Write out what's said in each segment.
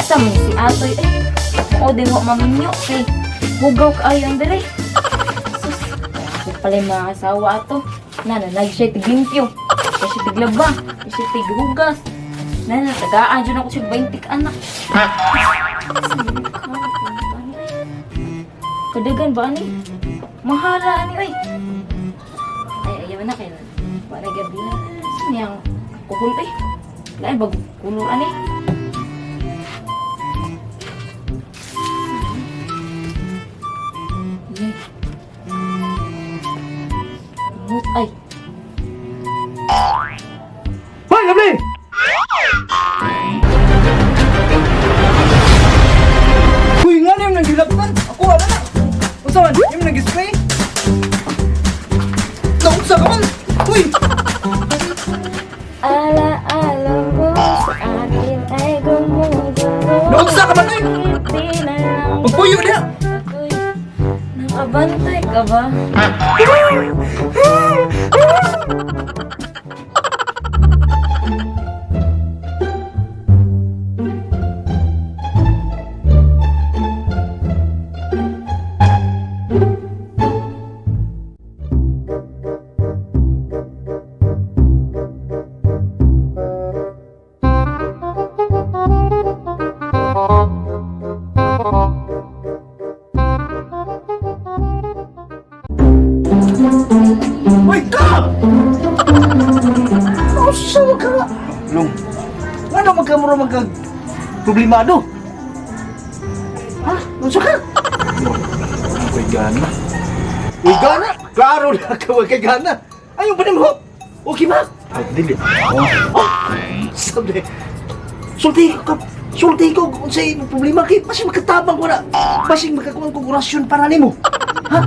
Asa man si Atoy eh. Oo din mo maminyo kay hugaw kaayo ang dire. Sus, ako pala yung mga asawa ato. Nana, nag siya tiglimpyo. Siya tiglaba, siya tighugas. Nana, tagaan dyan ako siya 20 ka anak. Asa man yung kaon, ani, ay? Kadagan ba ani? Mahala ani ay. Ay, ayaw na kayo. Wala gabi na. Saan niyang kuhol eh? Lain bag kulor ani. Yay. Mut ay. Hoy, lovely! Uy, nga na yung nagilaptan. Ako, wala na. Unsa man? Yung nag-spray? Naunsa ka man? Uy! Ala alam mo sa akin ay gumugulo. Naunsa ka man, uy! Ngiti na lang Magpuyo niya! ako'y nakabantay ka ba? Uy, ka! Naunsa ka? Long, Nga na magkamura magka problemado? Ha? Naunsa ka? ako'y gana. Uy, gana! Klaro na ka, huwag kay gana! Ayaw ba nimo? Okay ba? Ay, dili. Oh, Sabi, sulti ko ka, sulti ko kung sa imong problema kay basig makatabang ko na, basig makakuha kong orasyon para nimo. Ha?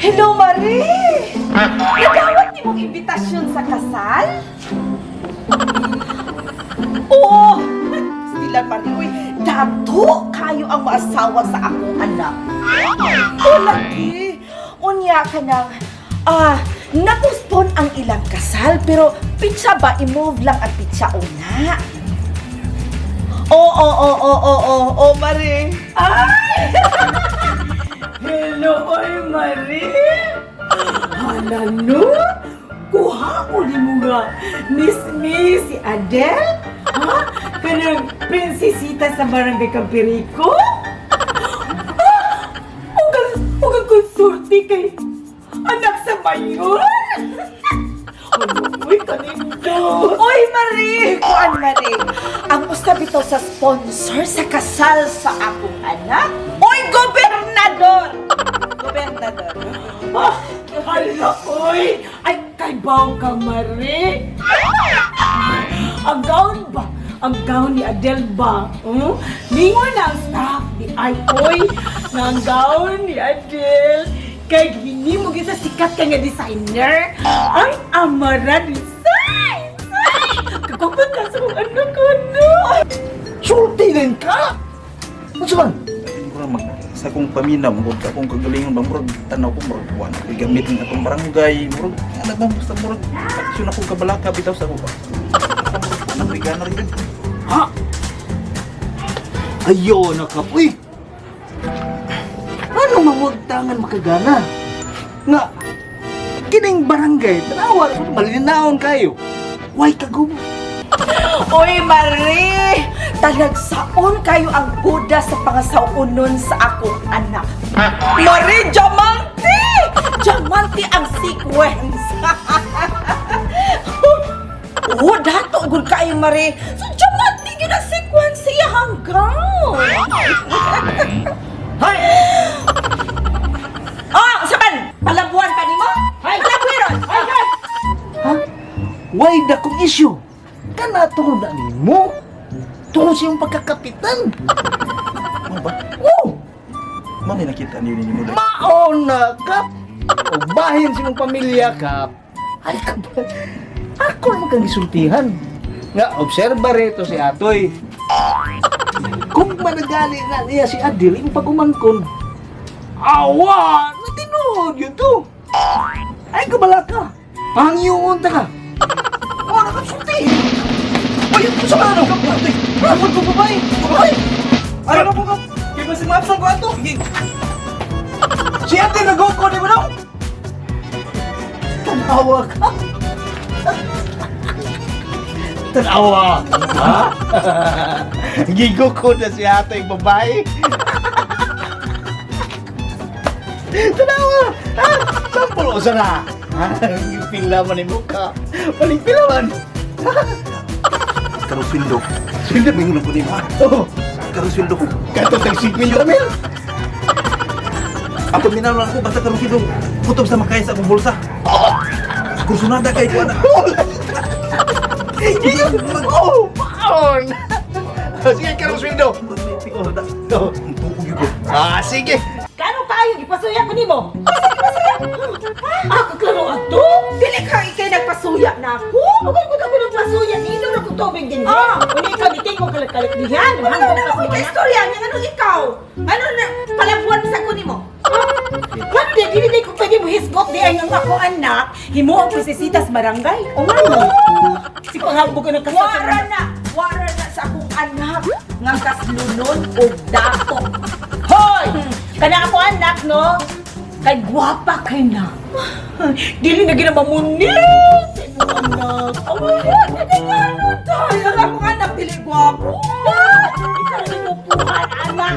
Hello, Marie! Nagawat ni mong imbitasyon sa kasal? Oo! Sila, Marie, uy, dato kayo ang maasawa sa akong anak. O, lagi! Unya ka nang, napuspon ang ilang kasal, pero pitsa ba, i-move lang ang pitsa una. Oo, oo, oo, oo, oo, oo, Marie. Ay! Hello, oy Marie! Hala no? Kuha ko ni mo nga. Miss me si Adele? Ha? Kanang prinsesita sa Barangay Camperico? Ah! Ugang konsulti kay anak sa mayor? Ano, uy, kanindo! Uy, Marie! Kuan, Marie! Ang usa bitaw sa sponsor sa kasal sa akong anak? Uy, gobernador! Gobernador. Ah, hala, oy! Ay, kaybaw ka, Marie! Ang gown ba? Ang gown ni Adele ba? Hmm? Ningon ang staff ni Ay, oy! Na ang gown ni Adele! Kay hinimo gyud sa sikat ka nga designer! Ang Amara Designs! Ay! Kagwapo ka sa kong anak ko, no? Sulti din ka! Unsa man? murag mag sa akong paminaw, murag akong kagalingon ba, murag tanaw ko, murag wala ko'y gamit ng atong barangay, murag, ano ba, basta murag, aksyon akong kabalaka, bitaw sa ako ba. Murag, wala ko'y gana rin. Ha? Ayo na ka, uy! Ano mawagtangan makagana? Nga, kining barangay, tanawa, malinaon kayo. Way kagubo. Uy, Marie! Talagsaon kayo ang Buddha sa pangasaunon sa akong anak. Marie, diamante! Diamante ang sequence! Oh, dato, gud kayo, Marie. So, diamante gyud ang sequence sa iyang gown. Hay! Oh, saban! Palabuan pa nimo? Palabuan! Ay! Ha? Way da kong issue. Kana tungod na nimo. Tungod sa iyong pagkakapitan. Ano ba? Oh! Mao ni nakita niyo ninyo mo dahil. Maon na kap! O bahin sa imong pamilya kap. Ay ka ba? Ako naman kang gisultihan. Nga, obserba rito si Atoy. Kung managali na niya si Adil, yung pagumangkon, awa! Natinuod yun to! Ay, kabala ka! Pangiyungon ta ka! Oh, nakasulti! Ay, sa mga ano? Ramon ko babae! Babae! Ano na po ka? Kay ba si Mapsan ko ato? Si Adil nag-go di ba daw? Tanawa ka! Tanawa! Ha? Gigo ko na si ate yung babae. Tanawa! Ha? Sampol o sana? Ha? Pila man yung mukha. Paling pila man. Karong sweldo. Sweldo may ko nimo. ha? Oh, Karong sweldo ko. kato tag 50 mil. Ako minaw lang ako basta karong sweldo. Kutob sa makaya sa akong bulsa. Kursunada kay ko ana. Oh, paon! Sige, karong sweldo. Oh. Tuog gyud ko. Ah, sige. Kano kayo gipasuya ko nimo? Ako klaro ato. Dili ka ikay nagpasuya na ako. Ugod ko ako ng pasuya, inom na kong tubig din. Ah. Uni ikaw giting mo kalit-kalit diyan. Ano Hanggang na ako kay istorya niya? Anong ikaw? Ano na palabuan sa ko nimo? Ano di, dili di ko pwede mo hisgot di ay nga ako anak. Himo ang prosesitas barangay. O nga no? Si panghambog ka ng kasal. Wara na sa akong anak nga kaslunon og dato. Hoy! Kana ako anak no? Kay gwapa kay na. Dili na ginamamunis sa imong anak. Oh my God, Ano tayo? Ang akong anak dili gwapo. Ikaw na mo puhan, anak.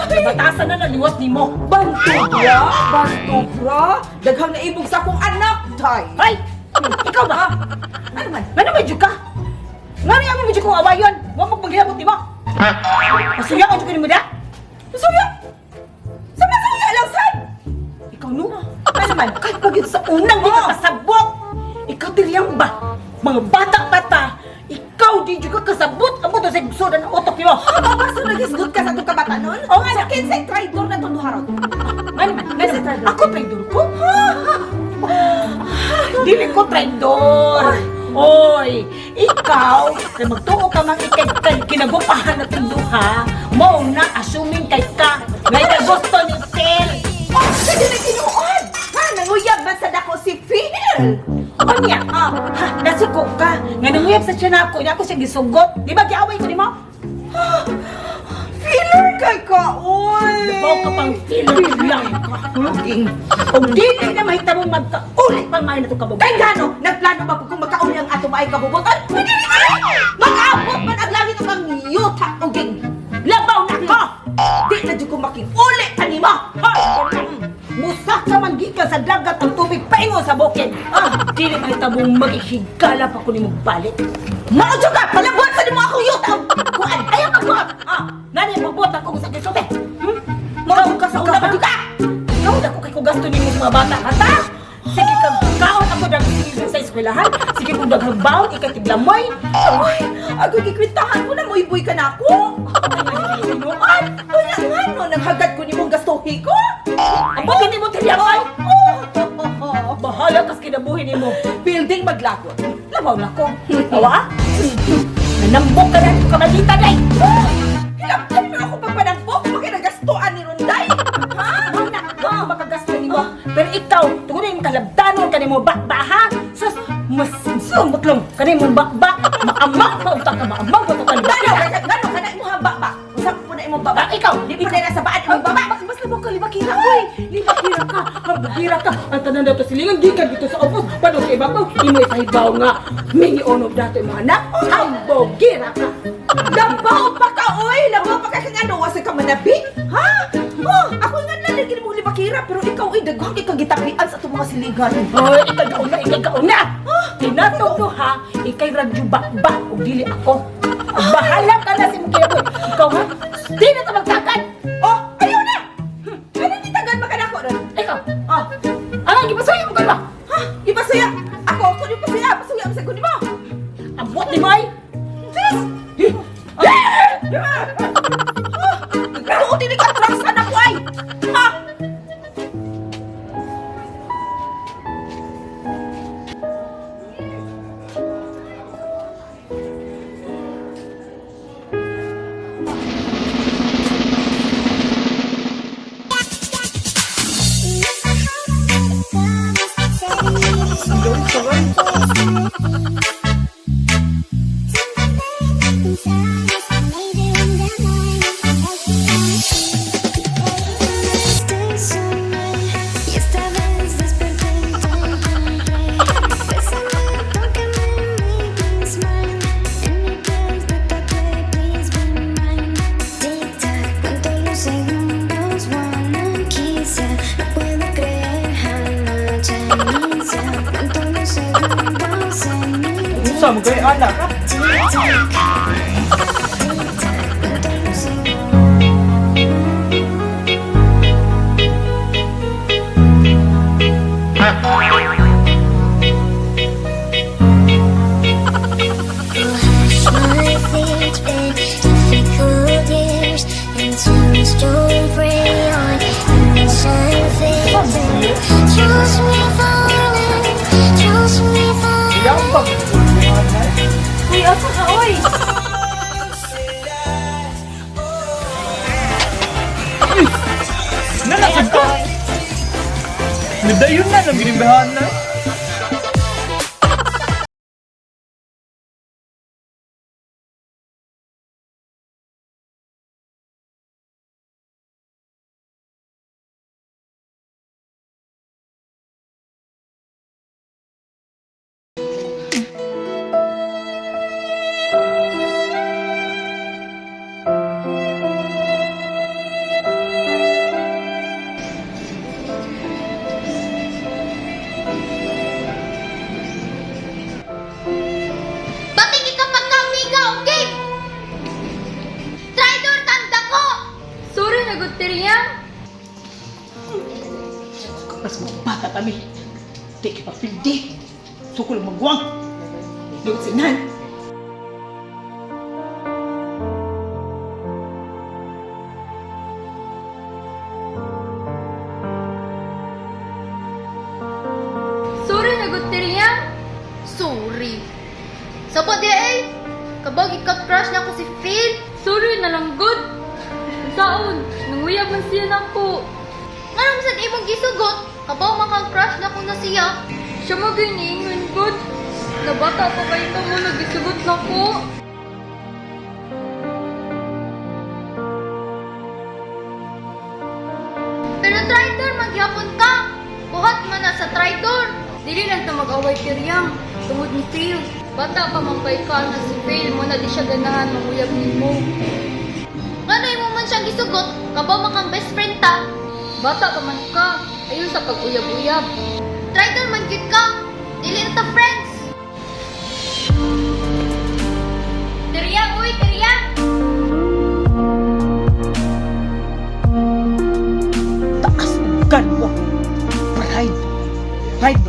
Nabatasan na naliwat nimo. Bantubra, bantubra. Daghang naibog sa akong anak, tay. Hoy! Ikaw ba? Ano man? Ano medyo ka? Nga niya medyo kong awayon. Wa mo paghilabot nimo. Pasuya ka jud nimo da? Pasuya? Sa masuya lang sad. Ikaw no? Ano man? Kahit pag yun sa unang di ka kasabot. Ikaw diriyang ba? Mga bata pa ta. Ikaw di jud ka kasabot. Amo to sa igsoon ang utok nimo. Aba ba so nagisgot ka sa atong kabatanon? Oo nga So na. kinsay traitor na itong duharon? Ano man? Ano man? Ako traidor ko? Dili ko traidor. Oy, ikaw, kay magtuo ka mang ikay kay kinagupahan na itong duha, mo na assuming kay ka, ngay ka gusto ni Phil. Oh, sige na tinuod! Ha, nanguyab man sa dako si Phil! Unya, ah, ha, nasuko ka. Nga nanguyab sa tiyan ako, ina ako siya gisugot. Di ba giaway ko nimo? Feeler kay ka, oy! Baw ka pang filler lang ka. Og dili na mahitabo magkaulit pang maayo na itong kabog. Kay gano, nagplano ba po kung magkauli ang ato maay kabubutan? Pwede ni man! Mag-abot man ang langit ug ang yuta uging Labaw na ko! Di na jud ko makiuli kanimo. Hoy! Musa ka man gikan sa dagat ang tubig paingon sa bukid. Ah, dili mahitabong maghigala pa ko nimo balik. Mao jud ka, palabuan sa nimo akong yuta. Kuan, Ayaw magbuot! Ah, nani magbuot ako sa gisulti. Hmm? Mao jud ka sa una ba jud ka? Ikaw na ko kay ko gasto nimo sa mga bata kata. Sige kag kaon ako dag sa eskwelahan. Sige kung daghang baon ikay tiglamoy. Ay, agoy gikwentahan ko na moiboy ka na ako. Tinuod. Wala nga no, naghagad ko nimong gastuhi ko. Ang hindi mo tilyakoy. Oh, Bahala kas kinabuhi nimo. building maglagot. Labaw na ko. Tawa? Nanambok ka na nito kamalita day. Hilabtan mo ako pagpanagbok, makinagastuan ni Runday. Ha? Wala na, wa makagasto nimo. Pero ikaw, tungod yung kalabdanon ka nimo bakba ha. Sus, mas sumot lang kanimo bakba. Maamang pa unta ka maamang pa ka. Gano, gano, kana imong haba ba? Usa po na imong baba. Ah, ikaw, Di po na sa baan imong baba. Mas labaw ka, libakira ko eh. Libakira ka, hambukira ka. Ang tanan dato silingan, gikan dito sa office. Paano sa iba ko, imoy sa hibaw nga. Mingi onog dato imong anak, hambukira ka. Labaw pa ka, oy! Labaw pa ka kang ano, wasa ka manabi? Ha? Oh, ako nga naligin mo libakira, pero ikaw ay daghang kay kagitapian sa atong mga siligan. Hoy, ikagaon na, ikagaon na! Tinatog no ha, ikay radyo bakba ug dili ako. Bahala ka na si mong kinabuhi. Ikaw ha, di na ta magtakan. Oh, ayaw na! Ano ni tagan makanako ron? Ikaw, ah, ang gipasuyo mo kalma. Ha? Ipasuya! Ako, ako ni pasuya! Pasuya sa kunin mo! Abot ni May. Diyos! Nagtuotin ni katrasan ako ay! Ha? Unsa mo kay anak ha? Hush, my fears been difficult years, and tombstone pray on ancient faith. Trust me, darling, trust me, darling. Yambag. Uy, asa ka, oy? Nanasag ka. Nadayon na nang girimbahan na. Batigi ka pagkamiga, okay? Traitor, tanda ko! Sorry na good Tiriyang. Mas bata kami. Di ka papildi. Sukol magwang. Doon sinan. Sorry na good Tiriyang. Sorry. Sabot di eh. Kabag ika-crush na ko si Phil. Sorry na lang good. Saon, nanguyab man siya nako. Nganong sad imong gisugot, kabaw makang-crush na ko na siya. Siya mo giniingon good. Nabata pa kayo ka mo nagisugot na ko. Pero traitor, magyapon ka. Buhat man na sa traitor. Dili lang ta mag-away Tiriyang. Tungod ni Phil. Bata pa man kay ka na si Phil mo na di siya ganahan manguyab nimo. Ngano imo man siyang gisugot, kabaw makang best friend ta. Bata pa man ka. Ayon sa pag-uyab-uyab. Traitor man gyud ka. Dili na ta friends. Tiriyang, uy, Tiriyang! Taas og ganwa. Pride. Pride.